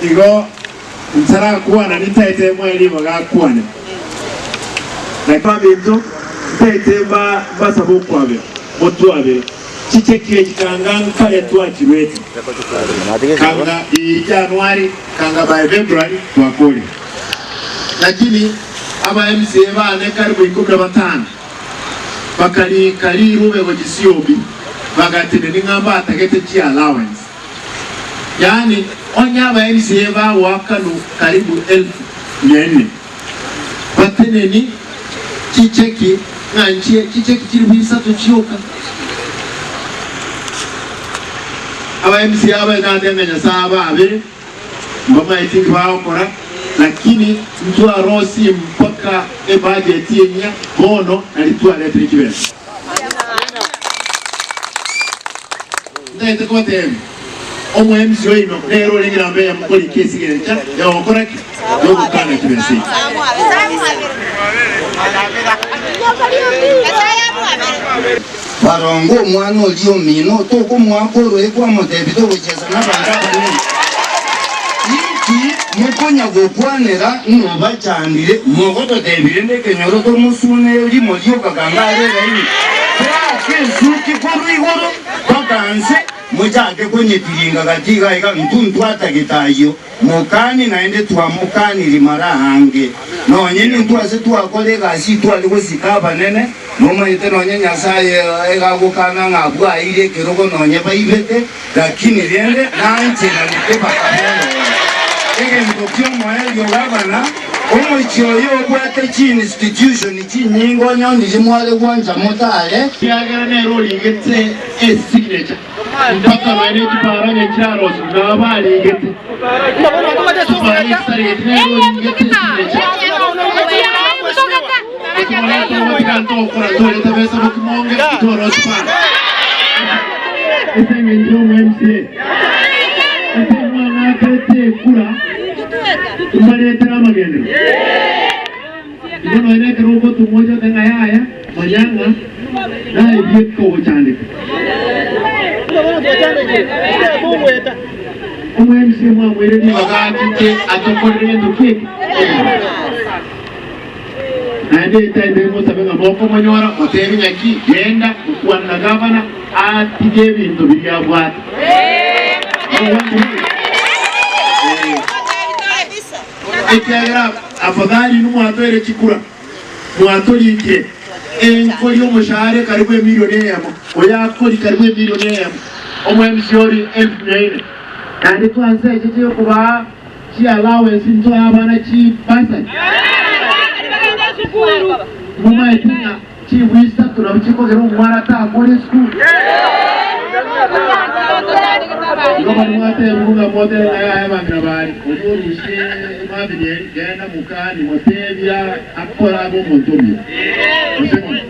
Igo ntarakwana nintaete moe ribaga akwane. Naki baminto, ntaete mbasabe okwabera, motwabere chicheki echi kanga nkare twachirwete, kanga ii January, kanga by February twakorire. Lakini aba MCA bane karibu ikomi na batano bakarika rirube gochia COB bagatenenia ng'a mbatagete chi allowance. Yaani onye aba MCA bagoakanwa karibu elfu mia nne bateneni chicheki ng'a nchie chicheki chilifu isato chioka. Aba MCA abaye nate ng'a Nyasae abaabere mbamaeti inki bagokora lakini ntwarosie mpaka ebudget enyia bono nari twaretire chibesa. Ntagete kobatebia, omoemisi oino nere orenge namba eyemo korika esigencha yogokora ki? Yogokana chibesa echi. Baronge omwana oria omino, tokomoaka oroe kwamotebia togochiesa nabanto abanene. Inki mokonya gokwanera ng'a obachandire? Mogototebia rende ekenyoro tomosune rimo rioka kanga are eraini, toake esuti korwa igoro mpaka nse, mochake konyetiringa gati iga iga, intwe ntwatagete ayio. Mokani naende twamokaniri mara aange. Nonye nintwe ase twakora egasi tware gosika abanene, nomanyete nonye Nyasaye egagokana ng'a abwo aeire ekerogo nonye baibete, lakini rende nancheranete bakaba ororo. Egento ki'omoerio gavana, omochie oyo obwate chiinstitution chinyinge onye ondirie mware gwancha motare, Ekiagera nere origete esignature mpaka nonya ne chipara onye chiraroswe nabo barigete chipara echitarigeti nere origete esignature. Gose morete ogotiga ntogokora ntorete besa bokimonge ntorosie para. Ase engencho y'omo MCA ase mwang'akerete ekura mbaretere amagenderero. Igo nonya nekero ogotumwa oche ote ng'a yaya, manya ng'a naye bweka ogochandeka. Omo-MCA mwamoire ribaga achiche atokorere gento ki eke? Naende etaete mosabe ng'a mokomonyora, motebie ng'aki, genda gokwana na gavana atige ebinto biria abwate. Ekiagera afadhali inwe mwatoire chikura, mwatorikire enkori omoshahara ekaribu emilioni eyemo, oyo akori karibu emilioni eyemo, omo MC ori elfu mia ine. Naende twanse echeche yokobaa chi allowance ntoe abana chi bursary. Momaete ng'a Chinguru isato nabo chikogera omwana atakore esukuru. Igo baria mwatebigwe ng'a motebe ng'a yaya abang'ina baare, oria orusie Marvin eri, genda mokani motebie akore abe omonto omuya. Gose bono?